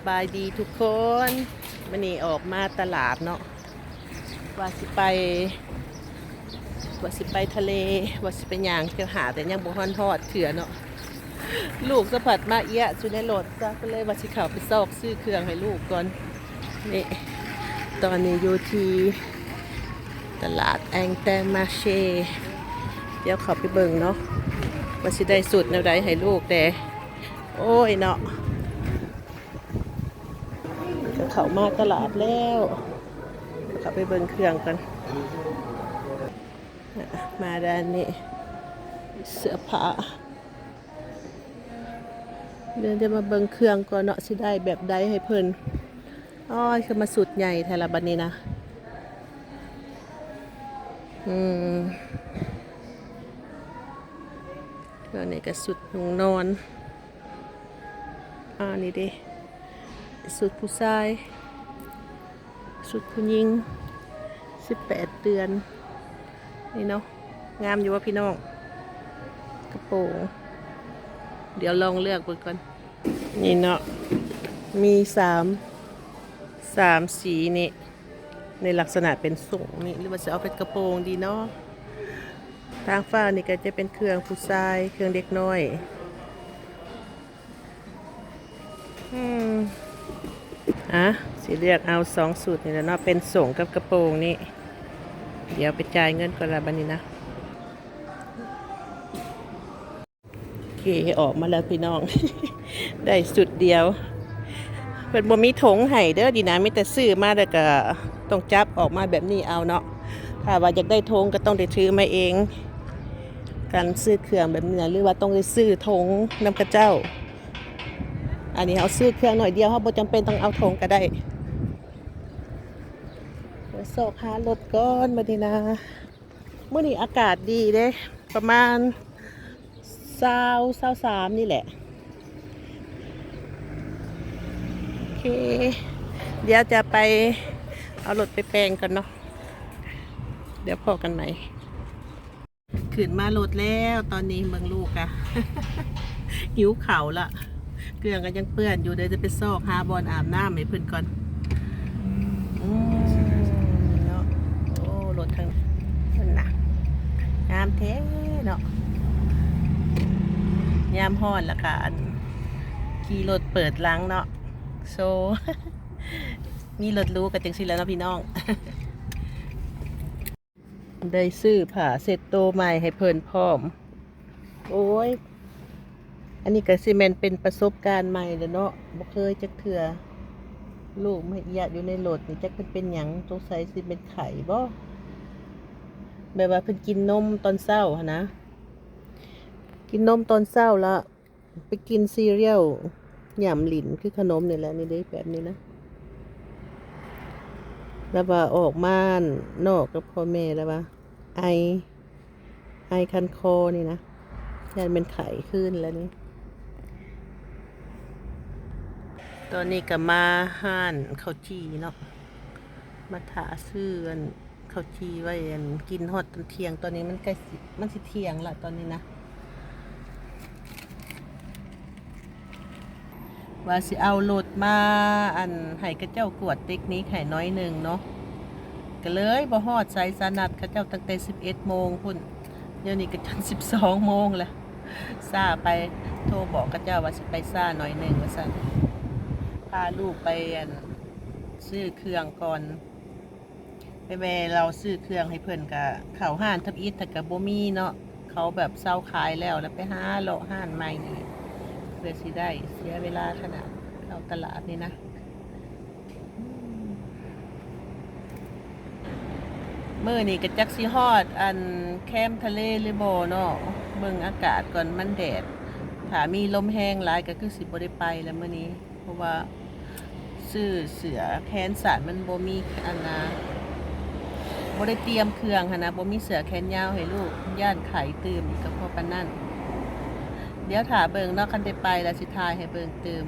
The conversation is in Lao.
ສະບາຍດີທຸກຄົນ ມື້ນີ້ອອກມາຕະຫຼາດເນາະ ວ່າຊິໄປ ວ່າຊິໄປທະເລ ວ່າຊິໄປຫຍັງ ແຕ່ຫາກະຍັງບໍ່ຮອດ ຮອດເທື່ອເນາະ ລູກສະພັດມາເອຍະຢູ່ໃນລົດ ກະເລີຍວ່າຊິເຂົ້າໄປຊອກຊື້ເຄື່ອງໃຫ້ລູກກ່ອນ. ນີ້ ຕອນນີ້ຢູ່ທີ່ຕະຫຼາດແອງແຕງມາເຊ ດຽວເຂົ້າໄປເບິ່ງເນາະ ວ່າຊິໄດ້ຊຸດແນວໃດໃຫ້ລູກແດ່. ໂອ້ຍເນາະ ກະເຂົ້າມາຕະຫຼາດແລ້ວ ເຂົ້າໄປເບິ່ງເຄື່ອງກ່ອນ. ມາດ້ານນີ້ ເສື້ອຜ້າ ດຽວຈະມາເບິ່ງເຄື່ອງກ່ອນເນາະ ຊິໄດ້ແບບໃດໃຫ້ເພິ່ນ. ໂອ້ຍ ຄືມາຊຸດໃຫຍ່ແທ້ລະບັດນີ້ນະ. ອືມ ອັນນີ້ກະຊຸດນຸ່ງນອນ. ອາ ນີ້ເດ້ ຊຸດຜູ້ຊາຍ ຊຸດຜູ້ຍິງ ສິບແປດເດືອນ ນີ້ເນາະ. ງາມຢູ່ບໍ່ພີ່ນ້ອງ? ກະໂປງ ດຽວລອງເລືອກເບິ່ງກ່ອນ. ນີ້ເນາະ ມີສາມ ສາມສີນີ້ ໃນລັກສະນະເປັນສົ້ງນີ້ ຫຼືວ່າຊິເອົາເປັນກະໂປງດີເນາະ? ທາງຝັ່ງນີ້ກະຈະເປັນເຄື່ອງຜູ້ຊາຍ ເຄື່ອງເດັກນ້ອຍ. ອືມ ອາ ຊິເລືອກເອົາສອງຊຸດນີ້ແຫຼະເນາະ ເປັນສົ້ງກັບກະໂປງນີ້. ດຽວໄປຈ່າຍເງິນກ່ອນລະບັດນີ້ນະ. ໂອເຄ ອອກມາແລ້ວພີ່ນ້ອງ ໄດ້ຊຸດດຽວ. ເພິ່ນບໍ່ມີຖົງໃຫ້ເດີ ດີນະ ມີແຕ່ຊື້ມາແລ້ວກະຕ້ອງຈັບອອກມາແບບນີ້ເອົາເນາະ. ຖ້າວ່າຢາກໄດ້ຖົງກະຕ້ອງໄດ້ຖືມາເອງ ການຊື້ເຄື່ອງແບບນີ້ນະ ຫຼືວ່າຕ້ອງໄດ້ຊື້ຖົງນຳເຂົາເຈົ້າ. ອັນນີ້ເຮົາຊື້ເຄື່ອງໜ້ອຍດຽວ ເຮົາບໍ່ຈຳເປັນຕ້ອງເອົາຖົງກະໄດ້. ໄປຊອກຫາລົດກ່ອນບັດນີ້ນະ. ມື້ນີ້ອາກາດດີເດ້ ປະມານຊາວ ຊາວສາມນີ້ແຫຼະ. ໂອເຄ ດຽວຈະໄປເອົາລົດໄປແປງກ່ອນເນາະ ດຽວພໍ້ກັນໃໝ່. ຂຶ້ນມາລົດແລ້ວ ຕອນນີ້ເບິ່ງລູກກະຫິວເຂົ້າລະ ເຄື່ອງກະຍັງເປື້ອນຢູ່ ດຽວຈະໄປຊອກຫາບ່ອນອາບນ້ຳໃຫ້ເພິ່ນກ່ອນ. ອືມ ເນາະ ໂອ້ ລົດທາງນັ້ນນະ ງາມແທ້ເນາະ. ຍາມຮ້ອນລະກະ ອັນ ຂີ່ລົດເປີດຫຼັງເນາະ ໂຊ ມີລົດຫຼູກະຈັ່ງຊີ້ແຫຼະເນາະພີ່ນ້ອງ. ໄດ້ຊື້ຜ້າເຊັດໂຕໃໝ່ໃຫ້ເພິ່ນພ້ອມ. ໂອ້ຍ ອັນນີ້ກະຊິແມ່ນເປັນປະສົບການໃໝ່ແຫຼະເນາະ ບໍ່ເຄີຍຈັກເທື່ອ. ລູກມາເອຍະຢູ່ໃນລົດນີ້ ຈັກເພິ່ນເປັນຫຍັງ ສົງໄສຊິເປັນໄຂ້ບໍ ແບບວ່າເພິ່ນກິນນົມຕອນເຊົ້າຫັ້ນນະ ກິນນົມຕອນເຊົ້າລະ ໄປກິນຊີຣຽວ ຫຍ້ຳຫຼິ້ນຄືຂະໜົມນີ້ແຫຼະ ນີ້ເດ້ ແບບນີ້ນະ. ລະວ່າອອກມານອກກັບພໍ່ແມ່ ລະວ່າໄອ ໄອຄັນຄໍນີ້ນະ ຢ້ານແມ່ນໄຂ້ຄືນລະນີ້. ຕອນນີ້ກະມາຮ້ານເຂົ້າຈີ່ເນາະ ມາຖ້າຊື້ອັນ ເຂົ້າຈີ່ໄວ້ ອັນ ກິນຮອດຕອນທ່ຽງ. ຕອນນີ້ມັນໃກ້ຊິ ມັນຊິທ່ຽງລະຕອນນີ້ນະ. ວ່າຊິເອົາລົດມາ ອັນ ໃຫ້ເຂົາເຈົ້າກວດເຕັກນິກໃຫ້ໜ້ອຍໜຶ່ງເນາະ ກະເລີຍບໍ່ຮອດໃສ ສະນັດເຂົາເຈົ້າຕັ້ງແຕ່ສິບເອັດໂມງພຸ້ນ ດຽວນີ້ກະຈົນສິບສອງໂມງແລ້ວ ຊ້າໄປ. ໂທບອກເຂົາເຈົ້າວ່າຊິໄປຊ້າໜ້ອຍໜຶ່ງວ່າຊັ້ນ ພາລູກໄປ ອັນ ຊື້ເຄື່ອງກ່ອນ. ໄປແວ່ລາວຊື້ເຄື່ອງໃຫ້ເພິ່ນ ກະເຂົ້າຮ້ານທຳອິດ ແຕ່ກະບໍ່ມີເນາະ ເຂົາແບບເຊົາຂາຍແລ້ວ ລະໄປຫາເລາະຮ້ານໃໝ່ອີກ ເພື່ອຊິໄດ້ ເສຍເວລາຂະໜາດເຂົ້າຕະຫຼາດນີ້ນະ. ມື້ນີ້ກະຈັກຊິຮອດ ອັນ ແຄມທະເລຫຼືບໍ່ເນາະ ເບິ່ງອາກາດກ່ອນ ມັນແດດ ຖ້າມີລົມແຮງຫຼາຍກະຄືຊິບໍ່ໄດ້ໄປລະມື້ນີ້. ເພາະວ່າຊື້ເສື້ອແຂນສັ້ນມັນບໍ່ມີ ອັນນາ ບໍ່ໄດ້ຕຽມເຄື່ອງຫັ້ນນະ ບໍ່ມີເສື້ອແຂນຍາວໃຫ້ລູກ ຢ້ານໄຂ້ຕື່ມອີກກະເພາະປານນັ້ນ. ດຽວຖ້າເບິ່ງເນາະ ຄັນໄດ້ໄປລະຊິຖ່າຍໃຫ້ເບິ່ງຕື່ມ.